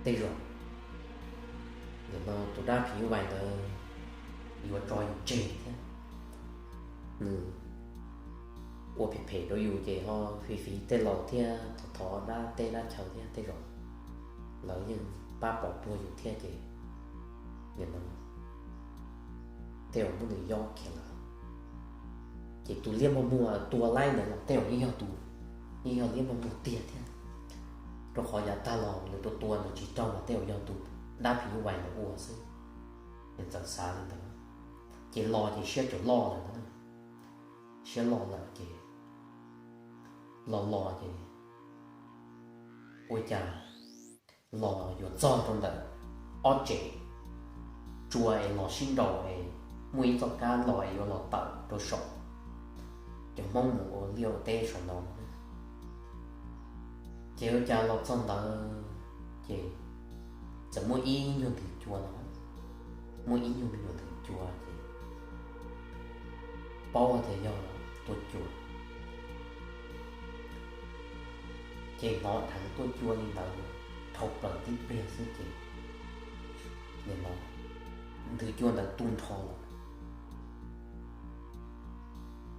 tej zaum nim no tus dab phim nyuj vais ntawd yuav tso yus tseg thiab. Nws ua phem phem rau yus ces ho fiv fiv tej laus thiab thov thov dab teb dab chaw thiab, tej zaum lawv yeej pab pov puag yus thiab ces nim no tej zaum muab nws yob kiag lawm. Ces tus liab muag muag tua laib ntawd los tej zaum yeej yog tus, yeej yog liab muag muag tiag thiab, rau qhov yav tag los nws tua tua nws tsis raug los tej zaum yog tus dab phim nyuj vais ntawd ua xwb. Nws txawm xav li ntawd, ces los ces siab txawm loj lawm na. Siab loj lawm ces los los ces ua cas los yuav txog rau ntawm ob tsev tsua es los sib nraus es muaj ib txoj kab los es yuav los tawm rau saum cov Hmoob mus ua liaj ua teb saum no. Ces ua cas los txog ntawd ces txawm muaj ib nyuag nthwv cua no, muaj ib nyuag me nyuam nthwv cua ces paub tias yog tuaj cua. Ces hnov dheev tuaj cua li ntawd dhau plaws tib pliag xwb ces nim no nthwv cua ntawd tu nrho lawm.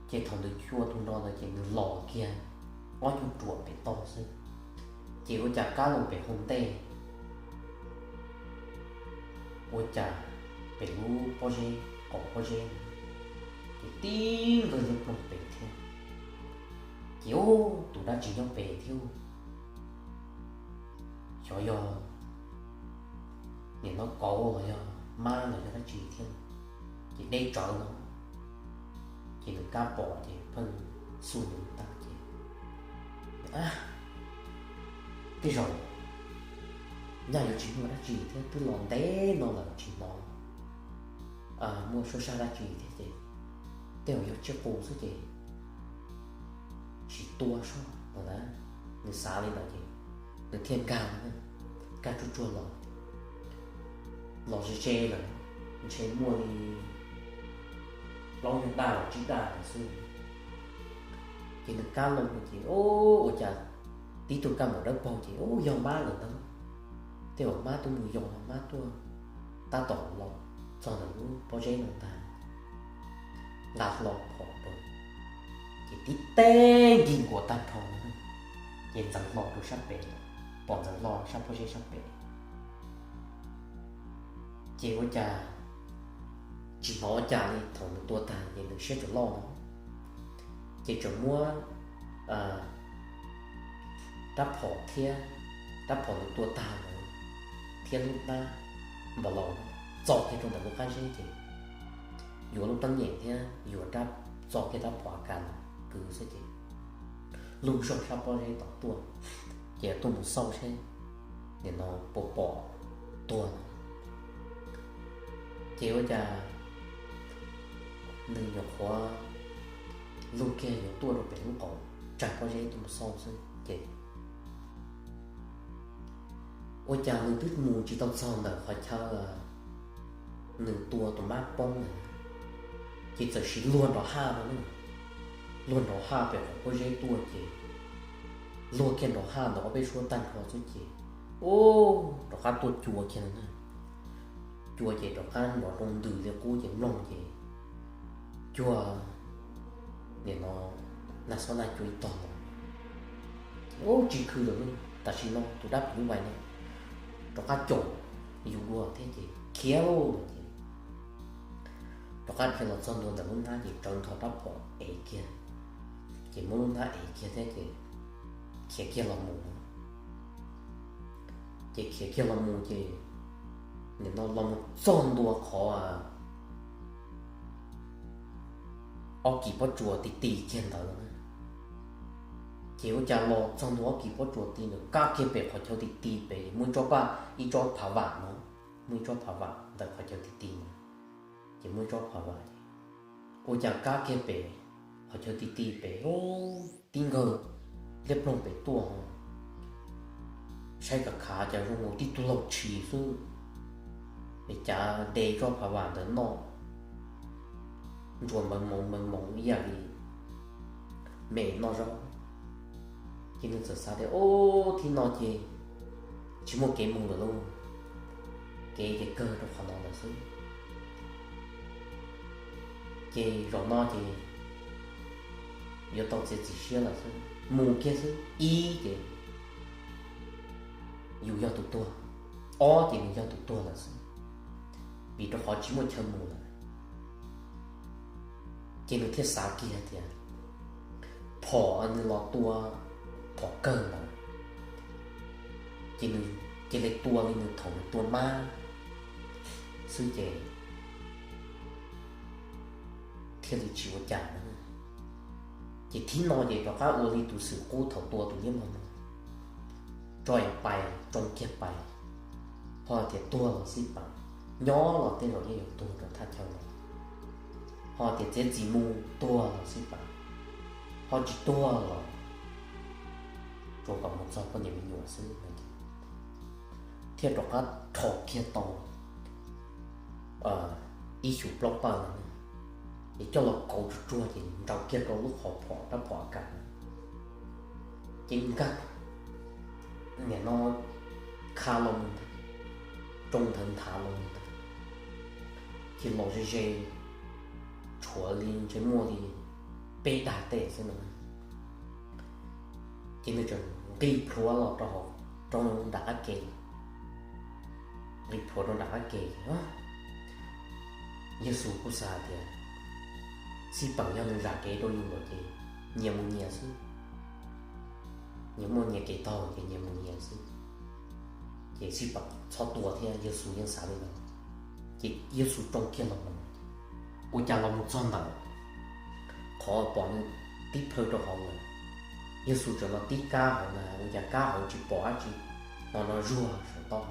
Ces thaum nthwv cua tu nrho ntawd ces nws los kiag ob nyuag ruam pem toj xwb, ces ua cas kab loo pem hauv ntej, ua cas pem lub pob zeb, qaum pob zeb, ces tib nqawj liab ploog pem thiab. Ces ub, tus dab tsi nyob pem thiab, xyov yog nim no kauv los yog mab los yog dab tsi thiab, ces deb tsawv no. Ces nws kab pom ces pheej xuj nws tag ces, tej zaum nyaj yuav tsis muaj dab tsi thiab, twb los ntev no lawm tsis hnov muaj suab sab dab tsi thiab ces tej zaum yog tsiaj qus xwb ces tsis tua soj no na. Nws xav li ntawd ces nws thiaj nkag, nkag tsuag tsuag los, los ze ze lawm, ntshe muaj li plaub nyuag daj los tsib daj lawm xwb. Ces nws kab loo ces ua cas tib tug kab maum dawb paug ces ub, yog mab lawm ntag. Tej zaum mab tuaj mus yos, mab tuaj tab tom los txog ntawm lub pob zeb no ntag. Nqa hlo phom rau, ces tib teg nkig nkuas tag nrho no, ces ntxeev hlo rau sab pem, pom ntxeev hlo sab pob zeb sab pem. Ces ua cas tsis hnov ua cas li, thaum nws tua tag ces nws siab tseem loj no, ces tseem muab rab phom thiab, rab phom nws tua tag ntawd thiab lub hnab npaum laus txo kiag rau ntawm lub qab zeb ces yuav lub teeb nyem thiab yuav rab, txo kiag rab phom a kas los kwv xwb ces lug zog sab pob zeb tom tuaj, ces tuaj mus xauj seb nim no puas pom tuag no. Ces ua cas nws nyuam qhuav lug kiag yuav tuaj rau pem lub qaum tsag pob zeb tuaj mus xauj xwb ces ua cas nws twb mus tsis tau txog ntawm qhov chaw nws tua tus mab poob ntawd, ces txawm siv luag nrov haj no na, luag nrov haj pem qaum pob zeb tuaj ces luag kiag nrov haj ntawm ob peb suab tag nrho xwb ces ub, rov qab tuaj cua kiag no na. Cua ces rov qab nrov roo ntws li qub ces mloog ces cuag nim no nag xob nag cua ib tog los. Ub, tsis khw lawm, tam sim no tus dab phim nyuj vais no rov qab caum yus dua thiab ces khiav lauj no ces rov qab dhia los txog ntua ntawm lub hnab ces tsawv nrho rab phom ev kiag, ces muab lub hnab ev kiag thiab ces khiav kiag los mus no. Ces khiav kiag los mus ces nim no los mus txog ntua qhov ob kis pob tsuas ti ti kiag ntawd lawm. Ces ua cas los txog ntua ob kis pob tsuas ti ntawd, kab kiag pem qhov chaw ti ti pem muaj ib tsob paj, ib tsob phav vam no, muaj ib tsob phav vam ntawm qhov chaw ti ti ntawd. Ces muaj ib tsob phav vam ces ua cas kab kiag pem qhov chaw ti ti pem, tib nkawg liab ploog pem tuaj ho saib kav khav cas zoo nkaus tib tug laug tshis xwb, es cav de tsob phav vam ntawd noj, ntsuas npawv moov npawv moov ib yam li me noj zaub. Ces nws txawm xav tias, Ob, thib no ces tsis muaj kev mus lawm lauj, kev ces kawg rau qhov no lawm xwb. Ces zaum no ces yuav tau txiav txim siab lawm xwb, mus kiag xwb. Ib ces yus yog tus tuag, ob ces nws yog tus tuag lawm xwb, vim rau qhov tsis muaj chaw mus lawm. Ces nws thiaj xav kiag tias phom nws los tua phom kawg ntawd, ces nws cia li tua li nws thaum nws tua mab xwb ces thiaj li tsis ua cas na. Ces thib no ces rov qab ua li tus xwm qub thaum tua tus niam mog no, tso es pais, tsoo kiag pais, ho tias tuag los xij peem, nyob los tej zaum yeej yuav tuag rau thaj chaw no, ho tias txiav txim mus tuag los xij peem, ho tsis tuag los tsuas kom mus txog poj niam me nyuam xwb no. Thiaj rov qab rho kiag tau ib xyum plaub pawg no, ces coj los kauv tsuag tsuag ces nraus kiag rau lub qhov phom rab phom a kas, ces nkag nim no kha los mus ntag, tsoo nthawv nthav los mus ntag, ces los ze ze, tshuav li ntshe muaj li peb dag tej xwb no. Ces nws tseem nqis plhuav los rau nram qab ke, nqis plhuav rau nram qab ke. Yawg Xus kuj xav tias xij peem yog nws zam kev rau yus lawm ces nyias mus nyias xwb, nyias muaj nyias kev taug ces nyias mus nyias xwb, ces xij peem txhob tua thiab, Yawg Xus yeej xav li no. Ces Yawg Xus tsoo kiag los mus, ua cas los mus txog ntawm qhov pom nws tib plhaw rau hauv lawm, Yawg Xus tseem los tib kab hauv na, ua cas kab hauv tsis pom dab tsi, hmo no zuag saum toj.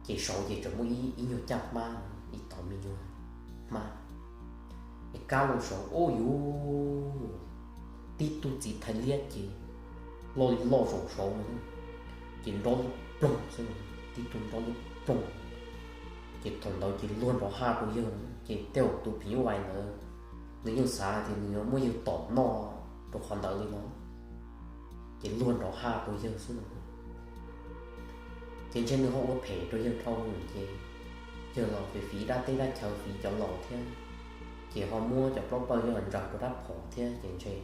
Ces saud ces tseem muaj ib nyuag caj hmab, ib tog me nyuag hmab, es kab los saud, ub yuv, tib tug txiv thais liab ces loj li loj zaum saud no, ces nrob li ploog xwb, tib tug nrob li ploog. Ces thaum ntawd ces luag nrov haj rau yawg, ces tej zaum tus phim nyuj vais ntawd nws yeej xav tias nws yuav muab yawg tom noj rau qhov ntawd li no, ces luag nrov haj rau yawg xwb no. Ces ntshe nws ho ua phem rau yawg dhau lawm ces yawg los fiv fiv dab teb dab chaw, fiv cov laus thiab, ces ho muab cov plaub pawg yawg ntsaws rau rab phom thiab ces ntshe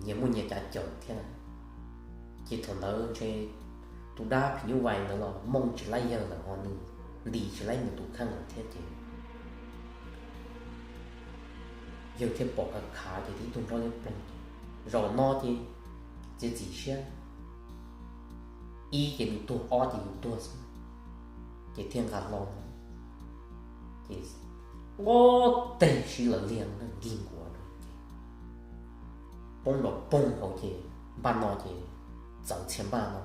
nyias muaj nyias cav cawm thiab. Ces thaum ntawd ntshe tus dab phim nyuj vais ntawd los mooj tsis laib yawg lawm ho nws nti tsis laib nws tus kheej lawm thiab ces yawg thiaj pom khav khav ces tib tug nrob liab ploog. Zaum no ces txiav txim siab, ib ces nws tuag, ob ces yus tuag xwb, ces thiaj nqa hlo. Ces ob teg sib law liag nkig nkuav rau ces poob nrov poog hauv ces npaj no ces txawv txhia npaj no,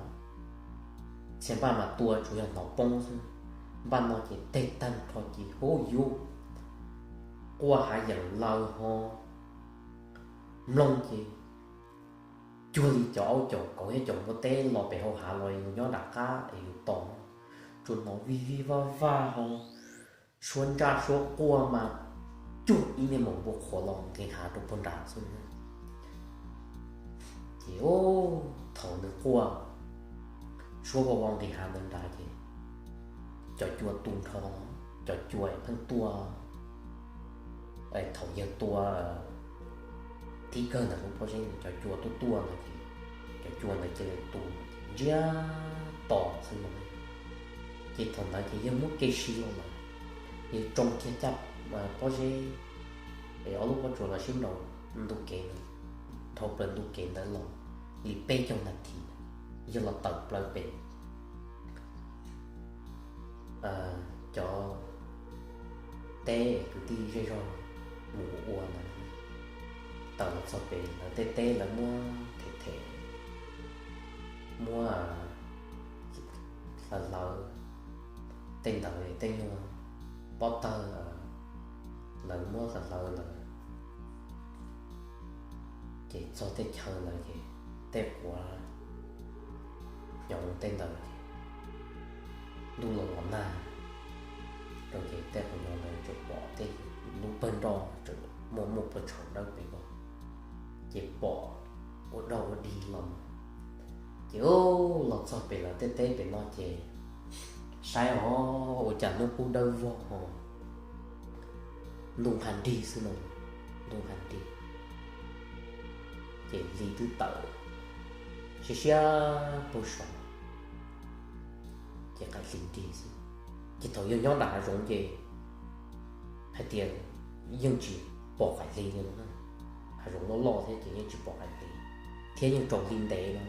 txhia npaj mas tua tsuas yog hnov poob xwb, npaj no ces teg tag nrho ces hub yuv, quaj hav yeem laws ho mloog ces cuag li cov aub caum kauv thiab caum npua teb los pem hauv hav los yus nyob nram qab es yus tos, tsuas hnov vij vij vaj vaj ho suab ntsaj suab quaj mas cuag ib niag maum npua qhuav los nqis hav rau puag nrad xwb. Ces thaum nws quaj suab vau vau nqis hav ntawd nrad ces cov cua tu nrho, cov cua pheej tuaj, thaum yawg tua tib kawg ntawm lub pob zeb cov cua tuaj tuaj ntawd ces cov cua ntawd cia li tu ntsiag to xwb no. Ces thaum ntawd ces yawg muab kev sib los lawm, yawg tsoo kiag caj pob zeb es ob lub pob tsuas los sib nraum ntu kev, dhau plaws ntu kev ntawd los li peb caug nas this, yawg los tawm plaws pem cov teb kwv tij zej zog mus ua ntawd. Tawm los txog pem lawv tej teb lawv muab them them, muab hlawv hlawv tej ntawd tej nyuag pob tawg lawv muab hlawv hlawv lawm, ces txog tej chaw ntawd ces tej quav hnyuv tej ntawd ces ntuj los los nag rau ces tej quav hnyuv ntawd tsuas pom tej lub pawg nroj tseem muaj muaj puas tshau dawb pem ko, ces pom ua dog ua dig los. Ces los txog pem lawv tej teb pem no ces saib os, ua cas hnub qub dawb vog ho ntuj nqhis nrig xwb no, ntuj nqhis nrig. Ces hli twb tawm siab siab puag saum, ces qaim hli nrig xwb. Ces thaum yawg nyob nram hav zoov ces hais tias yeej tsis pom qaim hli li no na. Hav zoov loj loj thiab ces yeej tsis pom qaim hli, thiab yeej tsaus hli ntev no.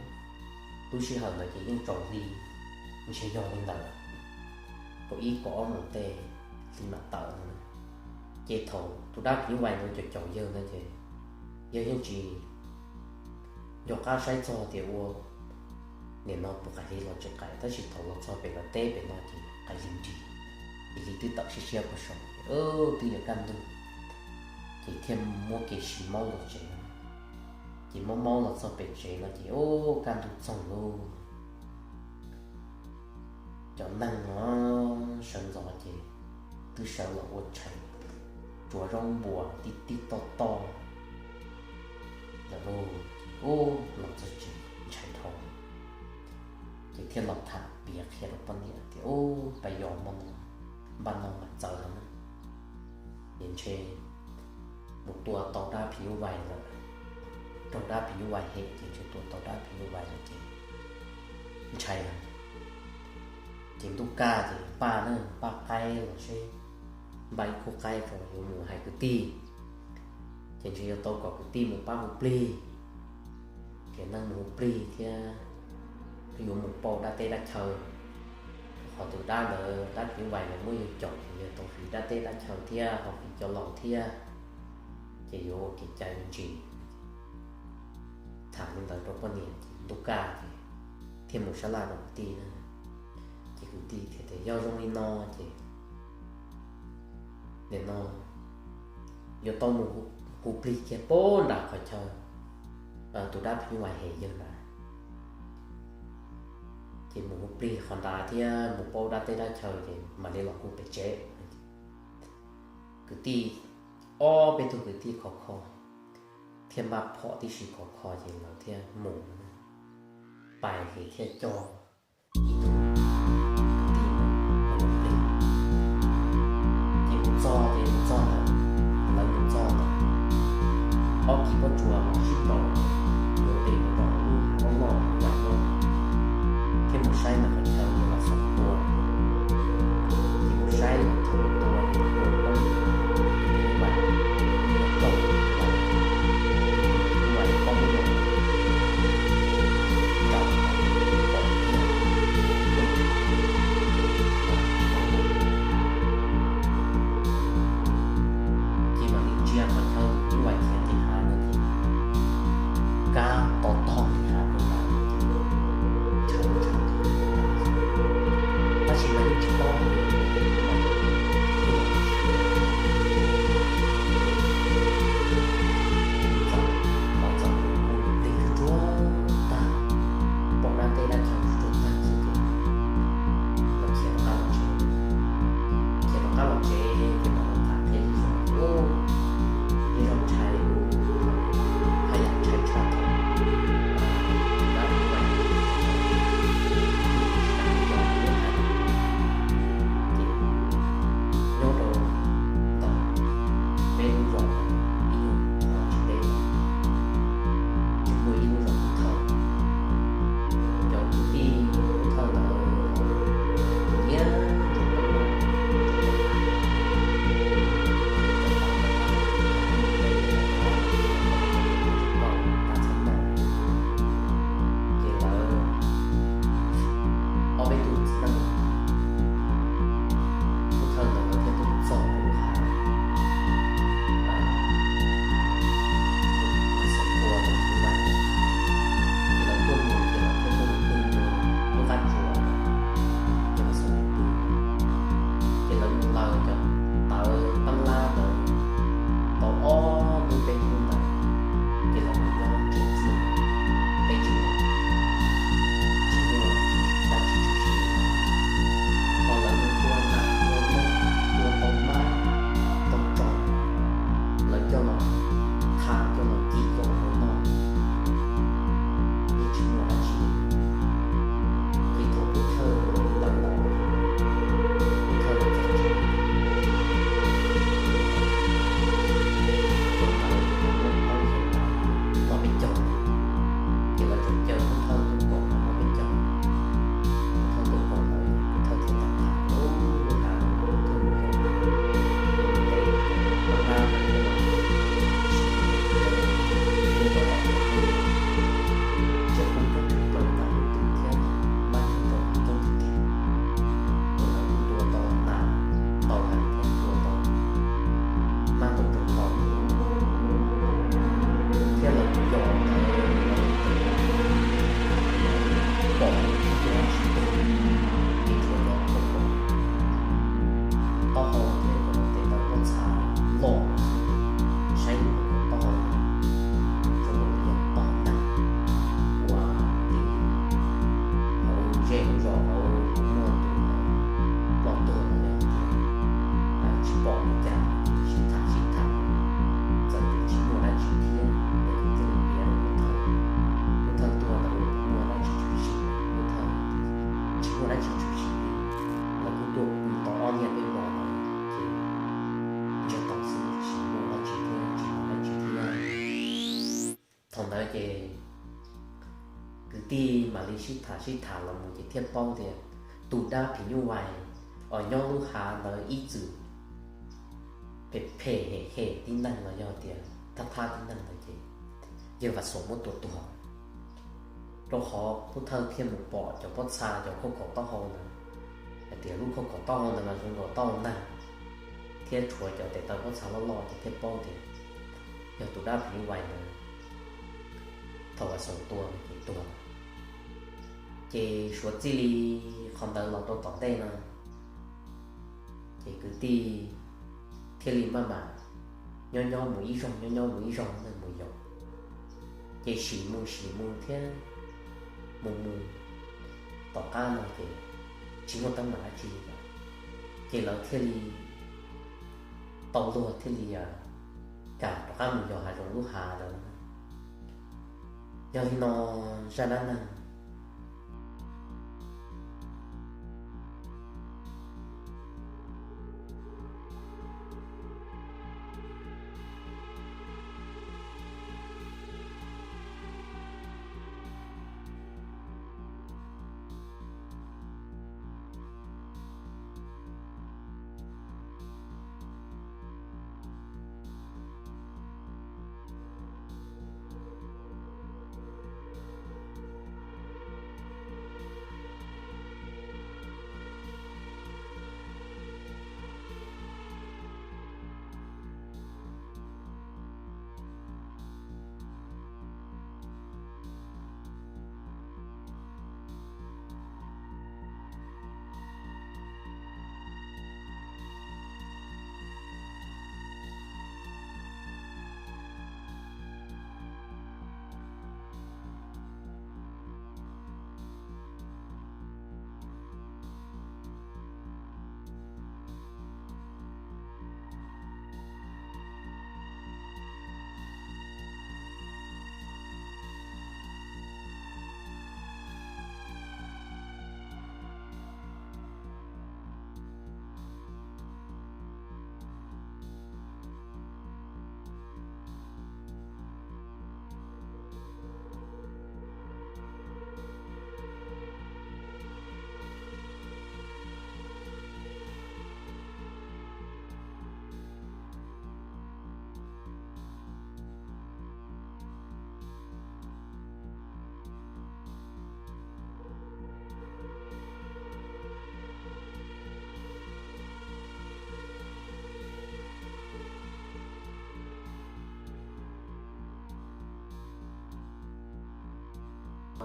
Lub sij hawm ntawd ces yeej tsaus hli, ntshe yog li ntawd, kaum ib kaum ob moos tej hli mam tawm no. Ces thaum tus dab phim nyuj vais ntawd caum caum yawg ntawd ces yawg yeej tsis nco qab saib txog tias ua nim no puas qaim hli los tsis qaim, tab sis thaum los txog pem lawv teb pem no ces qaim hli nrig, ces hli twb tawm siab siab puag saum ces twb yuav kaj ntug, ces thiaj muab kev siv maub los tsev no. Ces maub maub los txog pem tsev no ces ub, kaj ntug txoog lauj. Cov neeg no sawv ntxov ces twb sawv los ua tshais, tsuav zaub npuas tib tib toj toj lawm lauj. Ub, los txog tsev ntshai dhau, ces thiaj los tham piav qhia rau poj niam tias ub, pab yos hmo no npaj no mas txawv lawm na, ces ntshe mus tua tau dab phim nyuj vais lawm, raug dab phim nyuj vais hem ces ntshe tua tau dab phim nyuj vais lawm ces ntshai lawm. Ces ntuj kaj ces npaj na, npaj qaib los seb, npaj ib khub qaib rau yuav mus hais kwv tij, ces ntshe yuav tau kom kwv tij mus pab hu plig, ces neeg mus hu plig thiab yuav mus pauj dab teb dab chaw. Qhov tus dab ntawd dab phim nyuj vais ntawd muab yawg caum ces yawg tau fiv dab teb dab chaw thiab ho fiv cov laus thiab, ces yuav ua kev cai me ntsis. Tham li ntawd rau poj niam ces ntuj kaj ces thiaj mus sab laj rau kwv tij na. Ces kwv tij thiaj tias yog zoo li no ces nim no yuav tau mus hu plig kiag pab nram qhov chaw tus dab phim nyuj vais hem yawg ntawd, ces mus hu plig qhov ntawd thiab mus pauj dab teb dab chaw ces mam li los hu pem tsev. Kwv tij, ob peb tug kwv tij khov kho thiaj npaj phom tib si khov kho ces lawv thiaj mus pais ces thiaj coj ib tug kwv tij mus hu plig. Ces mus txog ces mus txog ntawd, lawv mus txog ntawd, ob kis pob tsuas sib nraus, yuav tes mus rau lub hav loj loj lub yam loj, thiaj mus saib ntawm qhov chaw mus los xav tua. Ces mus saib los thaum tua ces tua poob, tus phim nyuj vais thiaj tau, tus phim nyuj vais poob los nraum pom tiag. Ces mam li ntsia qhov chaw nyuj vais khiav nqis hav ntawd ces kab to tog nqis hav rau ntawd, ntshav ntshav nqis hav, tab sis mas yeej tsis paub. Txawm, txawm hu plig tsuag tsuag tag, pom dab teb dab chaw tsuag tsuag tag xwb ces los khiav rov qab los tsev. Khiav rov qab los tsev ces mam los tham qhia zej zog, zej zog ntshai, haj yam ntshai tshaj thaum coj los tha, coj los ci, coj los ua noj, yeej tsis muaj dab tsi. Ces thaum pub thawj ntawd los, pub thawj los txog tsev, pub thawj los peb caug, ces lawv tseem caw pub thawj tuaj koom los peb caug. Pub thawj tuaj koom lawm, pub thawj thiaj tau tham lub hav, pub thawj mus koom, ces pub thawj thiaj los, thiaj los ua tsiaj qus coob tshaj plaws tag lub ntuj thiab mab coob rau coob tiag tiag. Ces lawv kuj tua tau nas ntau heev thiab tua tau mab ntau rau ntau, thiab lawv kuj yos ntawd, pom tsis tuag, ces tshuav cov khaub khaum taub hau thiab cov tes taw pob txha loj xwb. Saib lub khaub khaum taub hau no zoo nkaus li yog tog neeg uas tim hauv zej hauv zos hauv kuv muaj tus ploj tuag los yog tias tsis pom li cas, ces sib tham sib tham, txawm tias tsis muaj dab tsi thiab, ces thiaj li piav rau pub thawj. Pub thawj tuaj ntawd kuj muaj dab tsi tshwm sim, pub thawj tsis muaj dab tsi tshwm sim li. Lawv kuj tuaj pw tau ob niaj peb hmos no, ces ntsiag to xwb, tsis muaj dab tsi thiab, tsis muaj dab tsi thiab. Thaum ntawd ces kwv tij mam li sib tham sib tham los mus ces thiaj paub tias tus dab phim nyuj vais uas nyob lub hav ntawd ib txwm phem phem hem hem tib neeg los yog tias thab thab tib neeg ntawd ces yawg Vam Xoom muab tua tuag. Rau qhov pub thawj thiaj mus pom cov pob txha cov khaub khaum taub hau ntawd, hais tias lub khaub khaum taub hau ntawd mas zoo nkaus taub hau neeg, thiab tshuav cov tes taw pob txha loj loj ces thiaj paub tias yog tus dab phim nyuj vais ntawd thaum Vam Xoom tua ces tuag. Ces suav txij li qhov ntawd los rau tom ntej no, ces kwv tij thiaj li maj mam nyob nyob mus ib zaug, nyob nyob mus ib zaug mus yos. Ces sim mus sim mus thiab mus mus tom qab no ces tsis muaj teeb meem dab tsi li lawm, ces lawv thiaj li tau luag thiaj li kam rov qab mus yos hav zoov lub hav ntawd. Yog li no zaj dab neeg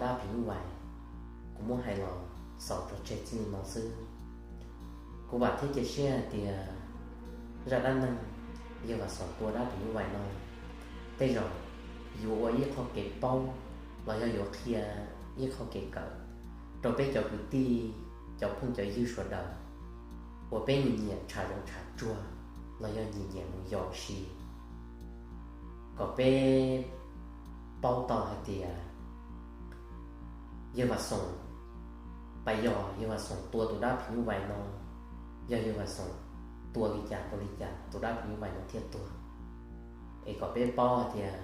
dab phim nyuj vais, kuv muab hais los xaus tso tseg txij li no xwb. Kuv vam thiab cia siab hais tias zaj dab neeg yawg Vam Xoom tua dab phim nyuj vais no tej zaum yuav ua ib qho kev paub los yog yuav qhia ib qho kev kawm rau peb cov kwv tij, cov phooj cov ywg sawv daws uas peb nyiam nyiam tshav zoov tshav tsuag los yog nyiam nyiam mus yos ua si. kom peb paub tau hais tias Yawg Vam Xoom, pas yog Yawg Vam Xoom tua tus dab phim nyuj vais no, yog Yawg Vam Xoom tua li cas rau li cas tus dab phim nyuj vais no thiaj tuag. Es kom peb paub hais tias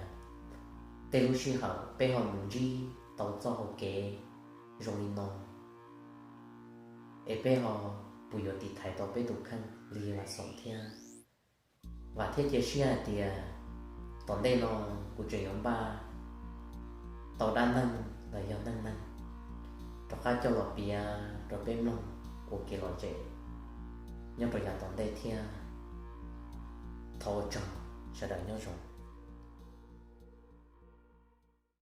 tej lub sij hawm peb ho mus ntsib tau txoj hau kev zoo li no, es peb ho puas yuav tiv thaiv tau peb tus kheej li Yawg Vam Xoom thiab. Vam thiab cia siab hais tias tom ntej no kuv tseem yuav npaj tau dab neeg los yog neej neeg rov qab coj los piav rau peb mloog ua kev lom zem nyob rau yav tom ntej thiab. Thov ua tsaug, sawv daws nyob zoo.